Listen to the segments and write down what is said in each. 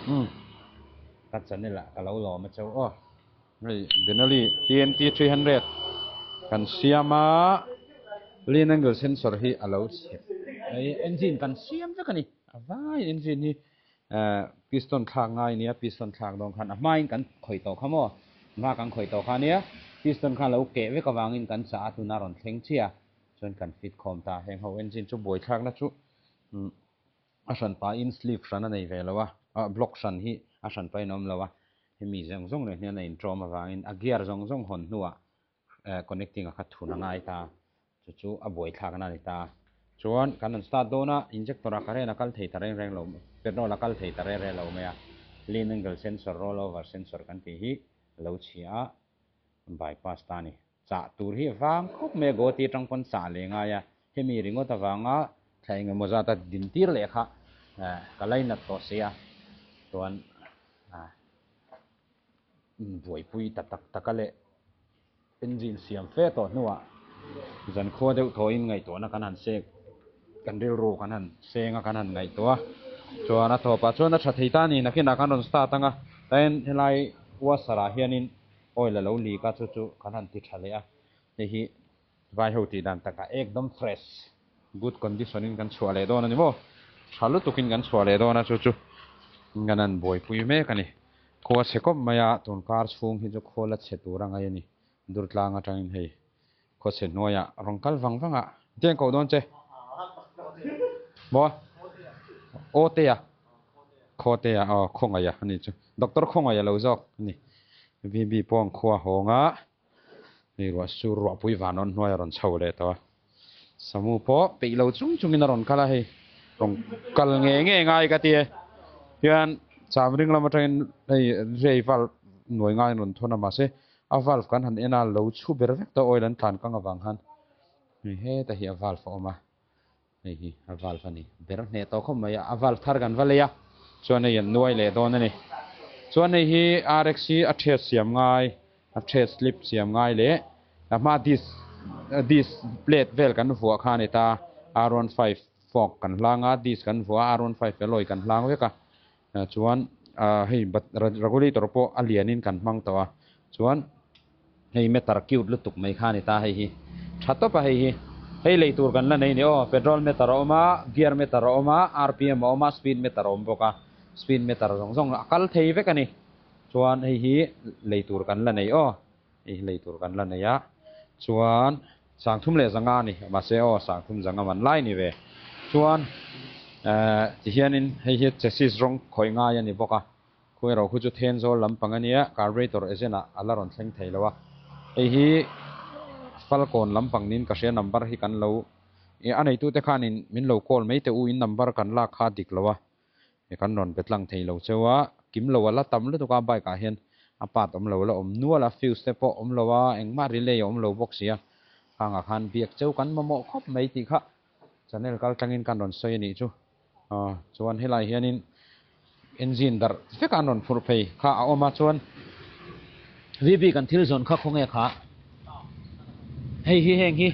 Umm ka channel ah ka lo lawm a cheu aw. Hei Benelli TNT 300 kan siam a, lean angle sensor hi a lo chhe. Hei engine kan siam vek a ni, a vai engine hi piston thlak ngai nia, piston thlak dawn khan a hmain kan khawih tawh kha maw, hma kan khawih tawh kha nia, piston khan lo keh vek avangin kan chah a tuna rawn thleng chiah a, chuan kan fit khawm ta, heng ho engine chu buaithlakna chu A hran pahin sleeve hran a nei ve lo a, ah block hran hi a hran pahin a awm lo a, hemi zawng zawng leh hian a inṭawm avangin a gear zawng zawng hawn hnuah eh connecting a kha thun a ngai ta, chu chu a buaithlakna a ni ta. Chuan kan rawn start dawn a, injector ah current a kal thei ta reng reng lo, petrol a kal thei ta reng reng lo mai a, lean angle sensor, roll over sensor kan tih hi a lo chhia a, bypass ta a ni. Chah tur hi vang khawp mai a, Guwahati atang pawn chah leh ngai a, hemi ringawt avanga thla eng emaw zata din tir leh kha ka lainat tawh si a, chuan inbuaipui ta tak tak a leh engine siam fe tawh hnuah zankhua deuh thawhin ngaihtuahna kan han sek, kan rilru kan han seng a kan han ngaihtuah a, chuan a thawpah chuan a tha thei ta a ni, nakinah kan rawn start ang a, tain helai washer ah hianin Oil a lo leak a chu chu kan han ti tha leh a, hei hi vai ho tih dan takah ekdam fresh, good condition in kan chhuah leh dawn a ni maw? Tha lutuk in kan chhuah leh dawn a chu chu kan han buaipui mek a ni. Khua chhe kawp mai a, tun kar chhung hi chu khawl a chhe tur a ngai a ni, Durtlang atangin hei khaw chhe hnuaiah rawn kal vang vang a, Tiang koh dawn che maw? Aw te a, khaw te a, aw khawngaih a ani chu, Doctor khawngaih a lo zawk a ni, VB pawh khua hawng a, hei ruah sur ruahpui van rawn hnuai a rawn chho leh tawh a, Samu pawh peih lo chung chungin a rawn kal a hei, rawn kal nge nge ngai ka ti e, hian Chamring lam atangin hei rei valve nuai ngaiin rawn thawn a mahse A valve kan han en a, lo chhu ber vek tawh oil an tlan kang avang khan hei heta hi a valve a awm a, hei hi a valve a ni ber hneh tawh khawp mai a, a valve thar kan va lei a, chuan hei an nuai leh dawn a ni. Chuan hei hi RX hi a thread siam ngai, a thread slip siam ngai leh a hma disc disc plate vel kan vuah kha a ni ta, R15 fork kan hlang a, disc kan vuah a, R15 alloy kan hlang vek a. Chuan hei regulator pawh a lianin kan hmang tawh a, chuan hei meter cute lutuk mai kha a ni ta hei hi, tha tawp a hei hi, hei lei tur kan la nei ni aw, petrol meter a awm a, gear meter a awm a, rpm a awm a, speed meter a awm bawk a, speed meter zawng zawng a kal thei vek a ni, chuan hei hi lei tur kan la nei aw, hei hi lei tur kan la nei a, chuan. Sangthum leh zanga a ni, mahse aw sangthum zanga man lai ni ve. Chuan eh tihianin hei hi chassis rawng khawih ngai a ni bawk a, khu erawh khu chu Thenzawl lampang a nia, carburetor agent ah a la rawn thleng thei lo a. Hei hi Falkawn lampang niin ka hria number hi kan lo a neitute khanin min lo call mai teh u in number kan lak kha dik lo a, Kan rawn pe tlang thei lo cheu a, kim lo a la tam lutuk a bike ah hian a part awm lo la awm nual a, fuse te pawh awm lo a, engmah relay a awm lo bawk si a, khangah khan biak cheu kan mamawh khawp mai tih kha channel kal tangin kan rawn sawi a nih chu. Aw chuan helai hianin engine darh vek a an rawn phurh phei kha a awm a, chuan VB kan thil zawn kha khawnge kha hei hi heng hi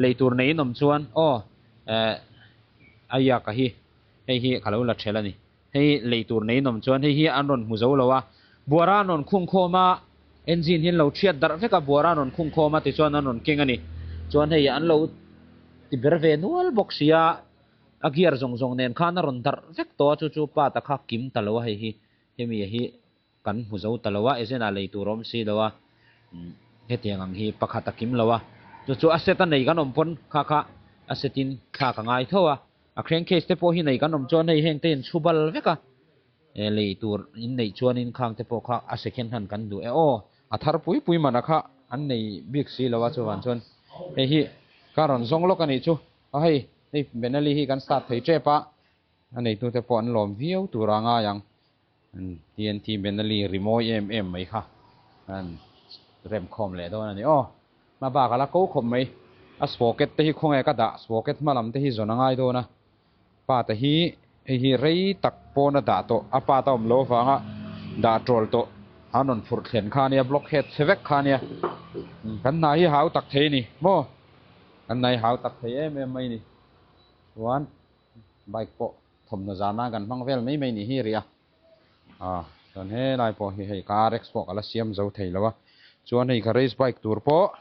lei tur neiin awm chuan aw eh a iaka hi. Hei hi ka lo la ṭhel a ni. Hei lei tur nei nawm chuan hei hi an rawn hmu zo lo a, buara an rawn khung khawm a, engine hi an lo ṭhiat darh vek a, buara an rawn khung khawm a tichuan an rawn keng a ni. Chuan hei an lo ti ber ve nual bawk si a, a gear zawng zawng nen khan a rawn darh vek tawh a, chu chu pa ta kha kim ta lo a hei hi, hemi hi kan hmu zo ta lo a, agent ah lei tur a awm si lo a, hetiang ang hi pakhat a kim lo a, chu chu a set a nei kan awm pawn kha kha a set in thlak a ngai tho a, a crankcase te pawh hi nei kan awm chuan hei heng te in chhu bal vek a, lei tur in neih chuanin khang te pawh kha a second hand kan duh e aw, a thar pui pui man a kha an nei bik si lo a chuvan chuan hei hi ka rawn zawng lawk a nih chu, a hei hei Benelli hi kan start thei tep a, a neitute pawh an lawm viau tur a ngai ang. TNT Benelli rimawi em em mai kha an rem khawm leh dawn a ni aw. Hma bak a la ko khawp mai. A sprocket te hi khawnge ka dah sprocket hma lam te hi zawn a ngai dawn a. Pa te hi hei hi rei tak pawn a dah tawh a pa ta awm lo avanga dah tawl tawh an rawn phurh thlen kha a nia block head chhe vek kha a nia. Kan hna hi hau tak thei a ni maw? Kan hna hi hau tak thei em em mai a ni. Chuan bike pawh. Thawmhnaw zana kan hmang vel mai mai ni hi ri a. A chuan helai pawh hi hei ka RX pawh ka la siam zo thei lo a, chuan hei ka race bike tur pawh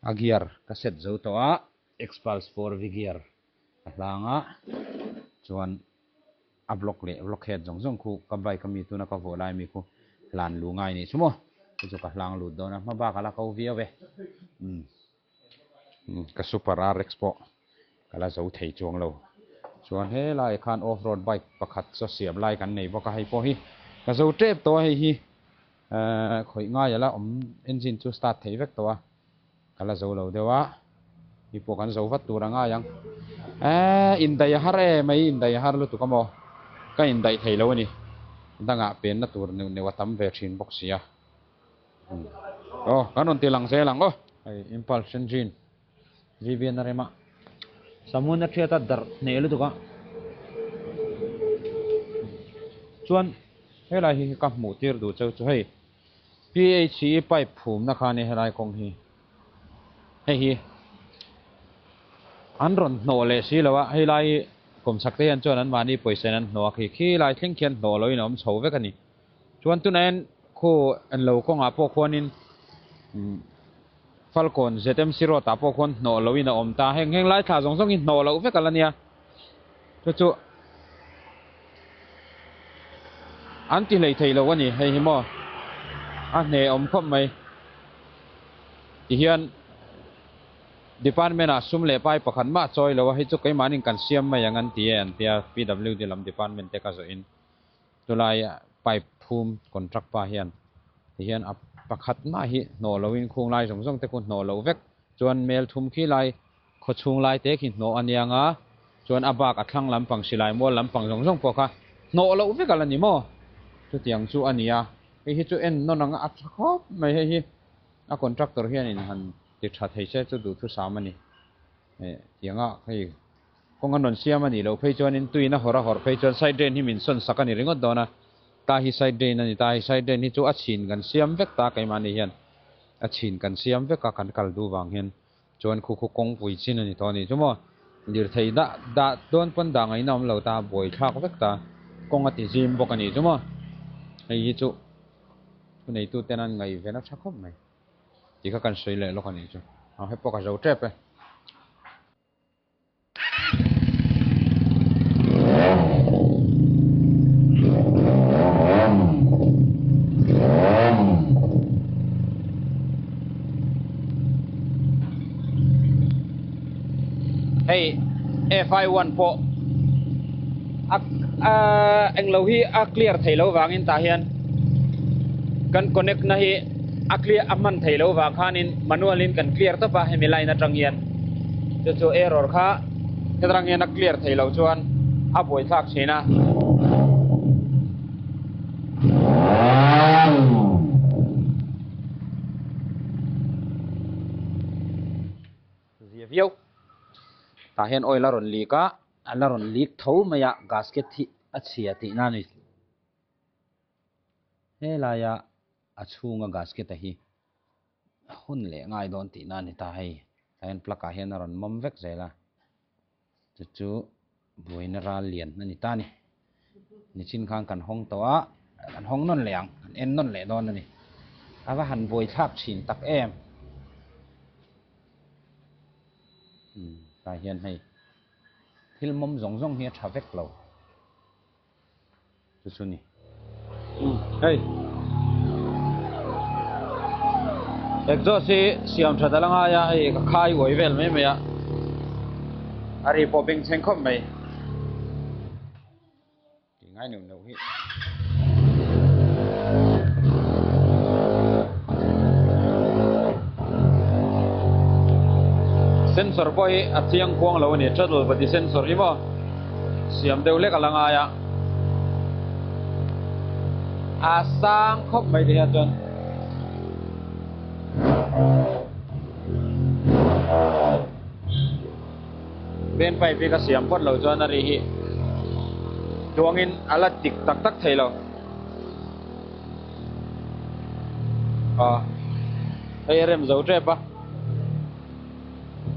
a gear ka set zo tawh a, Xpulse 4V gear ka hlang a, chuan a block leh block head zawng zawng khu ka bike ami tuna ka vuah lai mi khu hlan lu ngai nih chu maw, chu chu ka hlang lut dawn a, hma bak a la ko viau e, umm. Ka super RX pawh ka la zo thei chuang lo. Chuan helaiah khan off road bike pakhat chu siam lai kan nei bawk a, hei pawh hi ka zo tep tawh a, hei hi ehh khawih ngai ala awm engine chu start thei vek tawh a, ka la zo lo deuh a, hei pawh kan zo vat tur a ngai ang. Ehh indaih a har em mai, indaih a har lutuk a maw, ka indaih thei lo a ni, dangah penna tur neuh neuh a tam ve thin bawk si a. Aw kan rawn ti lang zel ang aw. Hei impulse engine VBN a rem a Samun a thiat a darh hneh lutuk a chuan helai hi ka hmuh tir duh cheu chu hei PHE pipe phumna kha ania helai kawng hi hei hi an rawn hnawh leh si lo a helai hi kawmchhak te hian chuan anmahni pawisa in an hnawh a khi khilai thleng khian hnawh loin a awm chho vek a ni. Chuan tunah hian khu an lo kawngah pawh khuanin Falkawn ZMC road ah pawh khuan hnawh lohin a awm ta. Heng heng lai thla zawng zawng hi hnawh loh vek a la nia. Chu chu an ti hlei thei lo a ni. Hei hi maw a hne awm khawp mai. Tihian department ah sum leh pai pakhat mah chawi lo a, hei chu keimahnin kan siam mai ang an ti e an tia PWD lam department te ka zawhin. Chulai pipe phum contract pa hian tihian a pakhat mah hi hnawh loin khung lai zawng zawng te khu hnawh loh vek chuan mel thum khi lai khaw chhung lai te khi hnawh a niang a, chuan a bak a thlang lampang silai mual lampang zawng zawng pawh kha hnawh loh vek a la ni maw? Chutiang chu a ni a, hei hi chu en nawn ang a tha khawp mai hei hi a contractor hianin han ti tha thei se chu duhthusam a ni. Tianga hei. Kawng a rawn siam a nih loh phei chuanin tuiin a hawrh a hawrh phei chuan side drain hi min sawn sak a ni ringawt dawn a, ta hi side drain a ni ta, hei side drain hi chu a chhin kan siam vek ta keimahni hian a chhin kan siam vek a kan kal duh vang hian chuan khu khu kawngpui chin a ni tawh a nih chu maw, lirthei dah dah dawn pawn dah ngaihna awm lo ta buai thlak vek ta kawng a ti zim bawk a nih chu maw, hei hi chu thuneitu ten an ngaihven a tha khawp mai tih kha kan sawi leh lawk a nih chu, hei pawh ka zo tep e. Hei FI1 pawh a englo hi a clear thei lo vangin tah hian kan connect na hi a clear a hman thei lo vang khanin manual in kan clear tawp a hemi line atang hian chu chu error kha hetlai hian a clear thei loh chuan a buaithlak thin a. Zia viau tah hian oil a rawn leak a a la rawn leak tho mai a gasket hi a chhia tihna a ni helaia a chhunga gasket a hi hun leh ngai dawn tihna a ni ta hei tah hian plug ah hian a rawn mawm vek zel a chu chu buaina ral lian a ni ta a ni nichin khan kan hawng tawh a kan hawng nawn leh ang kan en nawn leh dawn a ni a va han buai thlak thin tak em umm tah hian hei thil mawm zawng zawng hi a tha vek lo. Chu chu ni. Hei. Exhaust hi siam that ala ngai a, hei ka khai uai vel mai mai a. A ri pawh beng chheng khawp mai. Ti ngai neuh neuh hi. Sensor pawh hi a chiang kuang lo a ni, throttle body sensor hi maw. Siam deuh hlek a la ngai a, a sang khawp mai te hian chuan pen pipe hi ka siam phawt lo chuan a ri hi duangin a la dik tak tak thei lo a hei a rem zo tep a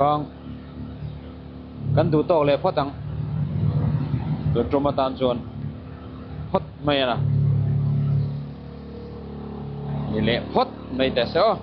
kang. Kan duh tawk leh phawt ang. Tun tum atan chuan phawt mai a na. Ni leh phawt mai teh se aw.